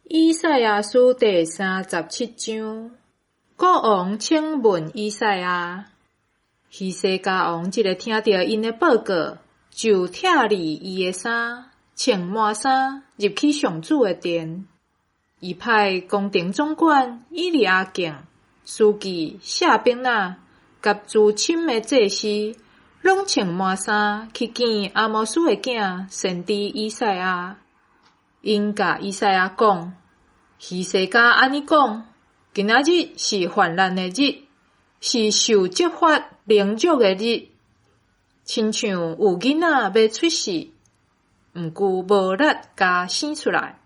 以賽亞書第三十七章，國王請問以賽亞。希西家王一下聽著𪜶的報告，就拆離伊的衫，穿麻衫入去上主的殿。伊派宮廷總管以利亞敬、書記舍伯那佮資深的祭司，攏穿麻衫去見亞摩斯的囝先知以賽亞。𪜶共以賽亞講：希西家按呢講，今仔日是患難的日，是受責罰凌辱的日，親像有囡仔欲出世，毋過無力共生出來。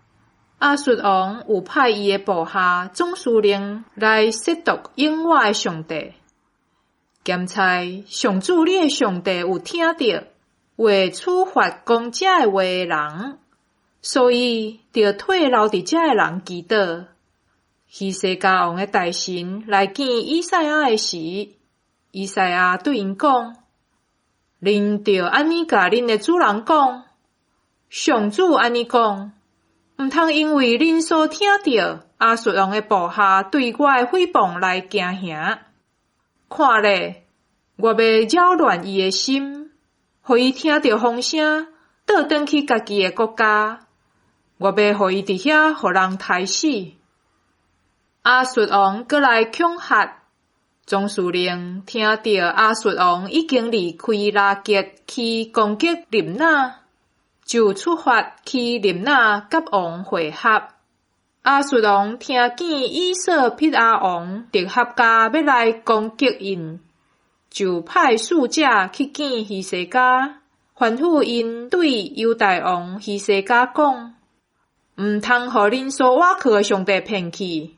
亞述王有派伊的部下總司令來褻瀆永活的上帝。兼差上主你的上帝有聽著會處罰講這个話的人，所以著替留佇遮的人祈禱。希西家王的大臣來見以賽亞的時，以賽亞對𪜶講：恁著按呢共恁的主人講，上主按呢講，毋通因為恁所聽著亞述王的部下對我的誹謗來驚嚇。看咧，我欲擾亂伊的心，予伊聽著風聲，倒轉去家己的國家。我欲予伊佇遐予人刣死。亞述王閣來恐嚇。總司令聽著亞述王已經離開拉結去攻擊利ብ納，就出發去利ብ納佮王會合。亞述王聽見以索庇亞王特合加欲來攻擊𪜶，就派使者去見希西家，吩咐𪜶對猶大王希西家講：毋通予恁所倚靠的上帝騙去，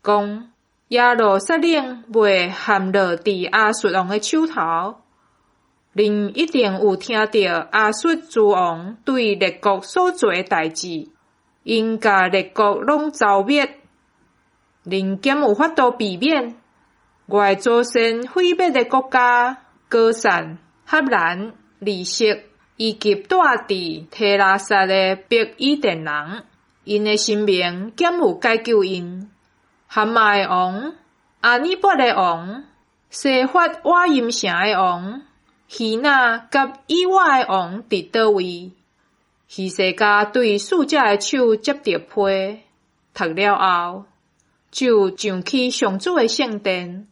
講耶路撒冷袂陷落佇亞述王的手頭。恁一定有聽著亞述諸王對列國所做的代誌，𪜶共列國攏蹂滅。恁敢有法度避免？我的祖先毀滅的國家，歌散、哈蘭、利色，以及住佇提拉撒的北伊甸人，𪜶的神明敢有解救𪜶？哈馬的王、亞珥拔的王、西法瓦音城的王、希那佮以瓦的王佇佗位？希西家對使者的手接著批，讀了後，就上去上主的聖殿，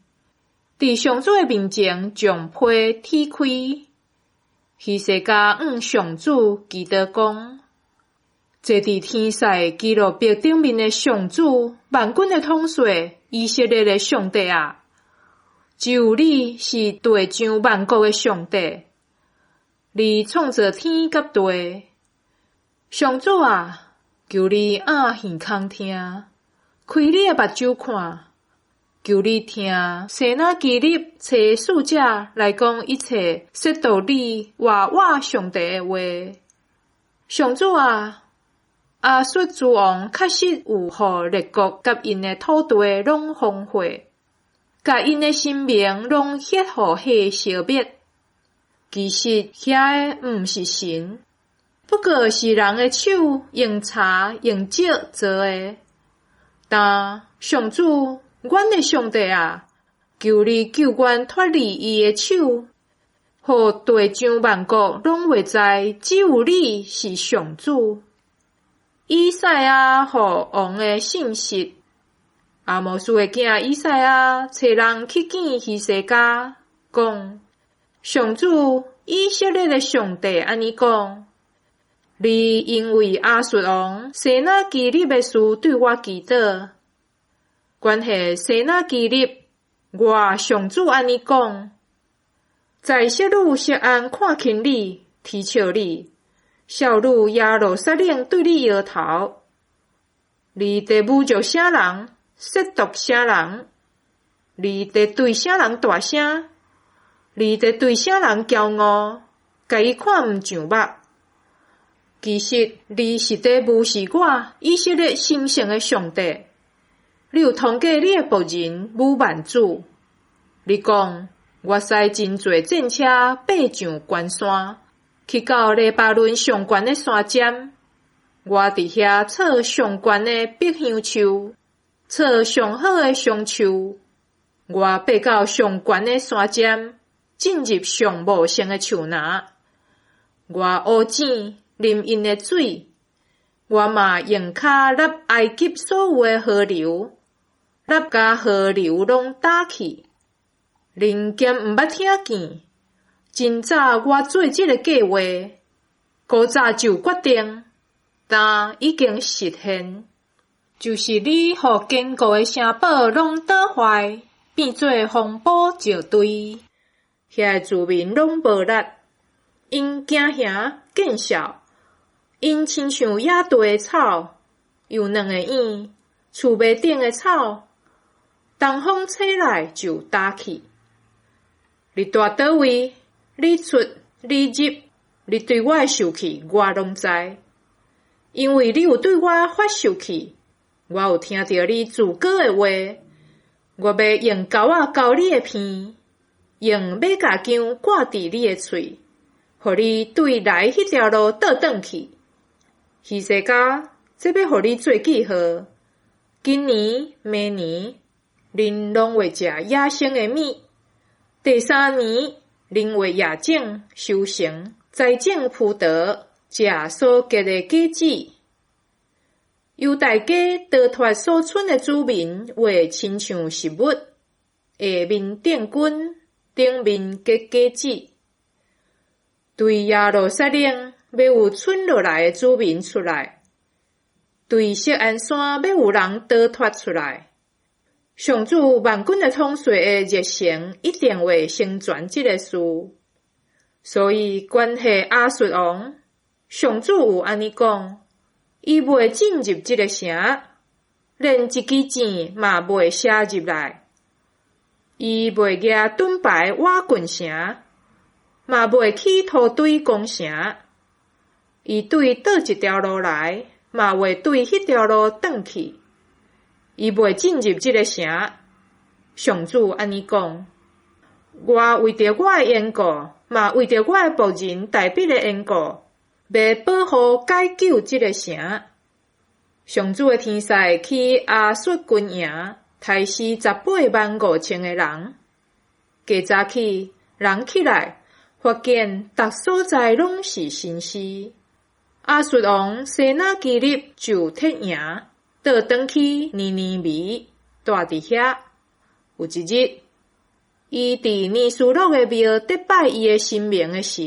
佇上主的面前將批撕開。希西家向上主祈禱講：坐佇天使基路伯頂面的上主，萬軍的統帥，以色列的上帝啊！只有你是地上萬國的上帝，你創造天佮地。上主啊，求你掩耳孔聽，開你的目睭看，求你聽西拿基立差使者來講一切褻瀆你活活上帝的話。上主啊，亞述諸王確實有予列國佮𪜶的土地攏荒廢，共𪜶的神明攏歇予火燒滅。其實遐个毋是神，不過是人的手用柴用石做的。但上主，阮的上帝啊，求你救阮脫離伊的手，予地上萬國攏會知，只有你是上主。以賽亞予王的信實。亞摩斯的囝以賽亞差人去見希西家，講：上主以色列的上帝按呢講：你因為亞述王西拿基立的事對我祈禱，關係西拿基立，我上主按呢講：在少女錫安看輕你，啼笑你，少女耶路撒冷對你搖頭，你佇侮辱啥人？褻瀆啥人？你佇對啥人大聲？你佇對啥人驕傲？共伊看毋上目？其實你是佇無視我以色列成聖的上帝。你有通過你的僕人侮慢主。你講，我駛真濟戰車爬上懸山，去到黎巴嫩上懸的山尖。我佇遐插上懸的柏香樹，插上好的松樹。我爬到上懸的山尖，進入上茂盛的樹林。我挖井啉𪜶的水，我嘛用跤挹埃及所有的河流，挹共河流攏焦去。恁敢毋捌聽見？真早我做這个計畫，古早就決定，今已經實現，就是你予堅固的城堡攏倒壞，變做荒埔石堆，遐的住民攏無力，𪜶驚嚇見笑，𪜶親像野地的草，幼嫩的葉，厝糜頂的草，東風吹來就焦去。你蹛佗位？你出，你入，你對我的受氣，我攏知。因為你有對我發受氣，我有聽著你自高的話。我欲用鈎仔勾你的鼻，用馬鵰鉗掛佇你的喙，予你對來彼條路倒轉去。希西家，這欲予你做記號。今年、明年，恁攏會食野生的物。第三年，恁會夜種、收成、栽種葡萄，食所結的果子。猶大家逃脫所賰的子民會親像實物，下面釘根，頂面結果子。對耶路撒冷欲有賰落來的子民出來，對錫安山欲有人逃脫出來。上主萬軍的統帥的熱誠一定會成全這个事。所以關係亞述王，上主有按呢講：伊袂進入這个城，連一支箭嘛袂射入來。伊袂舉盾牌倚近城，嘛袂起土堆攻城。伊對佗一條路來，嘛會對彼條路轉去。伊袂進入這个城。上主按呢講：我為著我的緣故，嘛為著我的僕人大衛的緣故，欲保護解救這个城。上主的天使去亞述軍營，刣死185,000个人。過早起，人起來，發現逐所在攏是身屍。亞述王西拿基立就撤營，倒轉去尼尼微，蹛佇遐。有一日，伊佇尼斯洛的廟致拜伊的神明的時，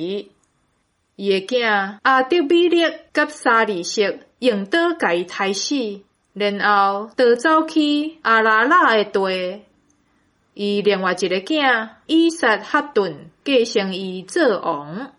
伊的囝亞得米勒佮沙利色用刀共伊刣死，然後逃走去亞拉臘的地。伊另外一个囝以撒哈頓繼承伊做王。